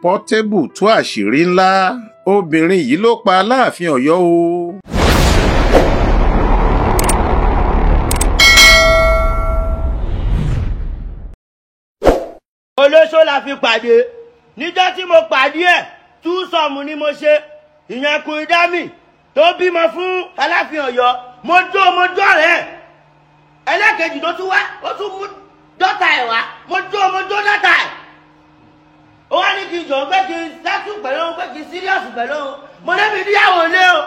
Portable tú àṣírí ńlá, obìnrin yìí ló pa Aláàfin Ọ̀yọ́ o. Olóṣó la fi pàdé. Níjọ́ tí mo pàdé ẹ̀, túsọ̀mù ni mo ṣe. Ìyẹn Queen Dami tó bímọ fún Aláàfin Ọ̀yọ́. Mo jó rẹ̀. Ẹlẹ́kejì tó tún wá, ó tún mú dọ́tà ẹ̀ wá. Mo jó dọ́tà ẹ̀. Ó wá ní kí n jọ pé kí n sẹ́tù pẹ̀lú òun, pé kí n síríọ̀sì pẹ̀lú òun. Mo débi níyàwó lé o.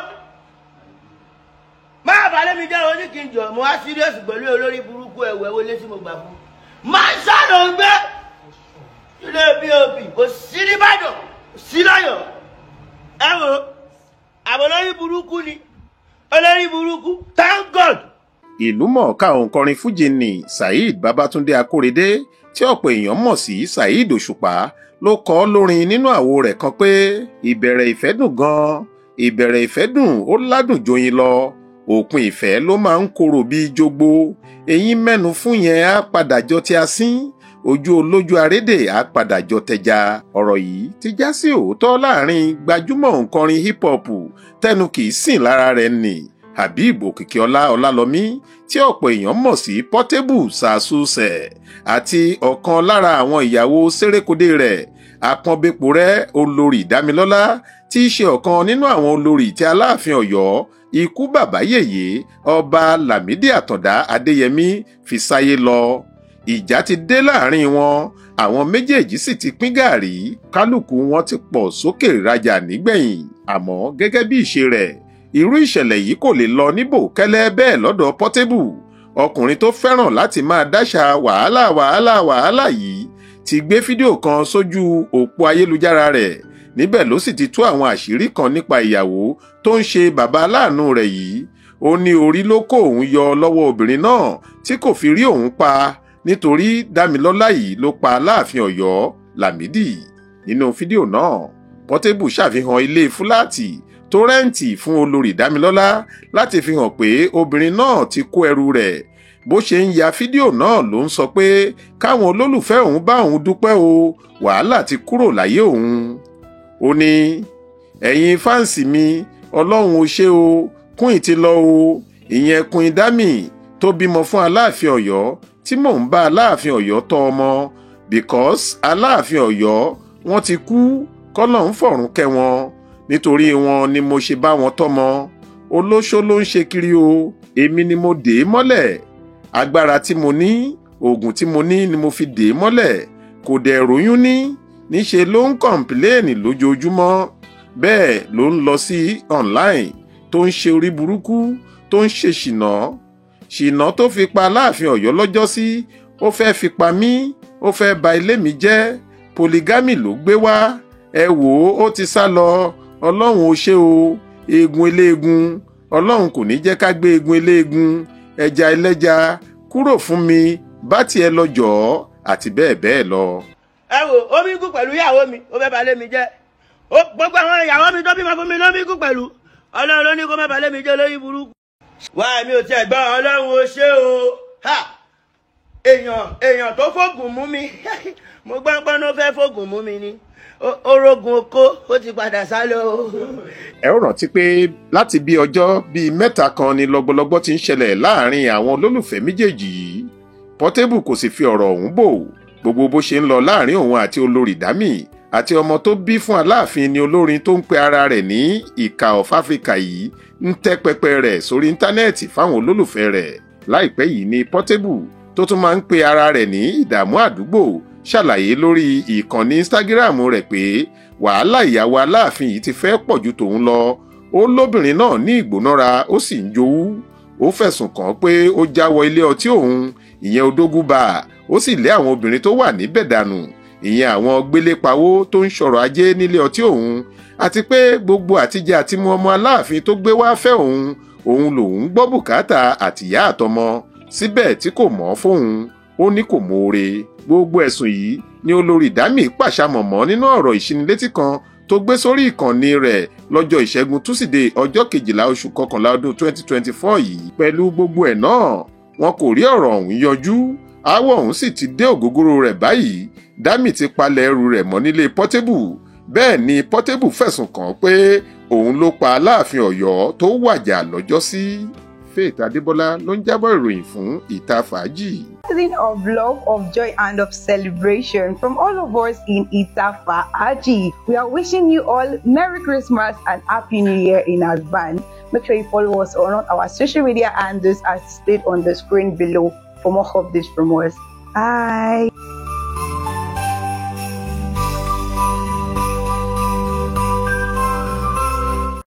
Máa bàálẹ̀ mi jẹ́ òun ní kí n jọ, mo wá síríọ̀sì pẹ̀lú olórí burúkú ẹ̀wẹ̀ wọlé tí mo gbà fún. Máa ń sọ̀rọ̀ ń gbé ilé pop kò sí nìbàdàn sí lọ́yọ̀ọ́. Ẹ wo àbọ̀ olórí burúkú ni, olórí burúkú, thank God. Ìlúmọ̀ọ́ká òǹkọrin fújì ní Saheed Babatunde Akorede tí ọ̀pọ̀ èèyàn mọ̀ sí Saheed Òṣùpá ló kọ ọ́ lórin nínú àwo rẹ̀ kan pé ìbẹ̀rẹ̀ ìfẹ́ dùn gan-an, ìbẹ̀rẹ̀ ìfẹ́ dùn ó ládùn joyin lọ, òpin ìfẹ́ ló máa ń korò bíi jogbo, eyín mẹ́nu fún yẹn á padà jọ ti asín, ojú olójú arédè á padà jọ tẹja. Ọ̀rọ̀ yìí ti já sí òótọ́ láàrin gbajúmọ̀ òǹkọrin hip hop tẹnu kì í sìn lára rẹ̀ nì Habib Òkìkíọlá Ọlálọmí tí ọ̀pọ̀ èèyàn mọ̀ sí Portable Sàṣùṣẹ̀ àti ọ̀kan lára àwọn ìyàwó sérékodé rẹ̀ Àpọ́nbéporẹ́ Olórí Dámilọ́lá tí í ṣe ọ̀kan nínú àwọn olórí tí Aláàfin Ọ̀yọ́ ikú bàbá yèyé Ọba Lámìdí Àtàndá Adéyẹmí fi sáyé lọ. Ìjà ti dé láàrin wọn, àwọn méjèèjì sì ti pín gàrí, kálukú wọn ti pọ̀ sókè rajà nígbẹ̀yìn. Àmọ́ gẹ́gẹ́ bí ìṣe rẹ̀, irú ìṣẹ̀lẹ̀ yìí kò lè lọ níbò kẹ́lẹ́ bẹ́ẹ̀ lọ́dọ̀ Portable. Ọkùnrin tó fẹ́ràn láti máa dáṣà wàhálà wàhálà wàhálà yìí ti gbé fídíò kan sójú òpó ayélujára rẹ̀. Níbẹ̀ ló sì ti tú àwọn àṣírí kan nípa ìyàwó tó ń ṣe bàbá aláàánú rẹ̀ yìí. Ó ní orí ló kó òun yọ lọ́wọ́ obìnrin náà tí kò fi rí òun pa, nítorí Dámilọ́lá yìí ló pa Aláàfin Ọ̀yọ́ Lámìdí. Nínú fídíò náà, Portable ṣàfihàn ilé fúláàtì tó rẹ́ǹtì fún Olórí Dámilọ́lá láti fi hàn pé obìnrin náà ti kó ẹrù rẹ̀. Bó ṣe ń ya fídíò náà ló ń sọ pé káwọn olólùfẹ́ òun bá òun dúpẹ́ o, wàhálà ti kúrò láyé òun. Ó ní, ẹ̀yin fáǹsì mi, Ọlọ́run ó ṣe o, Queen ti lọ o, ìyẹn Queen Dami tó bímọ fún Aláàfin Ọ̀yọ́ tí mò ń bá Aláàfin Ọ̀yọ́ tọ́ ọmọ, because Aláàfin Ọ̀yọ́ wọ́n ti kú, kọ́lọ́run fọ̀run kẹ́ wọn, nítorí wọn ni mo ṣe bá wọn tọ́mọ. Olóṣó ló ń ṣe kiri o, èmi ni mo dè é mọ́lẹ̀, agbára tí mo ní, oògùn tí mo ní ni mo fi dè é mọ́lẹ̀, kò dẹ̀ ròyún ní, níṣe ló ń kọ̀ǹpìlẹ́ẹ̀nì lójoojúmọ́, bẹ́ẹ̀ ló ń lọ sí online tó ń ṣe orí burúkú, tó ń ṣe ṣìnà ṣìnà tó fi pa Aláàfin Ọ̀yọ́ lọ́jọ́sí, ó fẹ́ fi pa mí, ó fẹ́ ba ilé mi jẹ́, polygamy ló gbé wá, ẹ wò ó, ó ti sá lọ, Ọlọ́run ó ṣe o, eegun eléegun, Ọlọ́run kò ní jẹ́ ká gbé eegun eléegun, ẹja ẹlẹ́ja, kúrò fún mi, bá tiẹ̀ lọ jọ̀ọ́, àti bẹ́ẹ̀ bẹ́ẹ̀ lọ. Ẹ wo omi kú pẹ̀lú ìyàwó mi, ó fẹ́ balẹ̀ mi jẹ́. Gbogbo àwọn ìyàwó mi tó bímọ fún mi ló mi kú pẹ̀lú. Ọlọ́run ló ní kó má balẹ̀ mi jẹ́ lórí burúkú. Wá mi ò tiẹ̀ gbọ́, Ọlọ́run ó ṣe o. Èèyàn tó fògùn mú mi, mo gbọ́ngbọ́n ló fẹ́ fògùn mú mi ni. Orogun oko ó ti padà sálọ o. Ẹ ó rántí pé láti bí ọjọ́ bíi mẹ́ta kan ni lọ́gbọ́lọ́gbọ́ ti ń ṣẹlẹ̀ láàrin àwọn olólùfẹ́ méjèèjì yìí. Portable kò sì fi ọ̀rọ̀ ọ̀hún bò. Gbogbo bó ṣe ń lọ láàrin òun àti Olórí Dami àti ọmọ tó bí fún Aláàfin ni olórin tó ń pe ara rẹ̀ ní Ìkà of Africa yìí ń tẹ́ pẹpẹ rẹ̀ sórí íńtánẹ́ẹ̀tì fáwọn olólùfẹ́ rẹ̀. Láìpẹ́ yìí ni Portable tó tún máa ń pe ara rẹ̀ ní ìdààmú àdúgbò ṣàlàyé lórí ìkànnì Instagram rẹ̀ pé wàhálà ìyàwó Aláàfin yìí ti fẹ́ pọ̀ ju tòun lọ. Ó lóbìnrin náà ní ìgbónára, ó sì ń jowú. Ó fẹ̀sùn kàn pé ó jáwọ́ ilé ọtí òun, ìyẹn Odógún Bar, ó sì lé àwọn obìnrin tó wà níbẹ̀ dànù, ìyẹn àwọn gbélépawó tó ń ṣọ̀rọ̀ ajé nílé ọtí òun, àti pé gbogbo àtijẹ àtimu ọmọ Aláàfin tó gbé wá fẹ́ òun, òun lòun gbọ́ bùkátà àtìyá àtọmọ, síbẹ̀ tí kò mọ̀ fóun, ó ní kò mọ̀ọ́re. Gbogbo ẹ̀sùn yìí ni Olórí Dami pàṣàmọ̀mọ́ nínú ọ̀rọ̀ ìṣinilétí kan tó gbé sórí ìkànnì rẹ̀ lọ́jọ́ ìṣẹ́gun túsídẹ̀ẹ́ ọjọ́ kejìlá oṣù kọkànlá ọdún 2024 yìí. Pẹ̀lú gbogbo ẹ̀ náà, wọn kò rí ọ̀rọ̀ ọ̀hún yọjú. Aáwọ̀ ọ̀hún sì ti dé ògógóró rẹ̀ báyìí Dami ti palẹ̀ ẹrù rẹ̀ mọ́ nílé Portable. Bẹ́ẹ̀ ni Portable fẹ̀sùn kàn pé òun ló pa Aláàfin Ọ̀yọ́ tó wàjà lọ́jọ́sí. Faith Adébọlá ló ń jábọ̀ ìròyìn fún Ìta Fàájì. Season of love, of joy, and of celebration from all of us in Ita Faaji. We are wishing you all Merry Christmas and Happy New Year in advance. Make sure you follow us on all our social media handles as displayed on the screen below for more updates from us. Bye.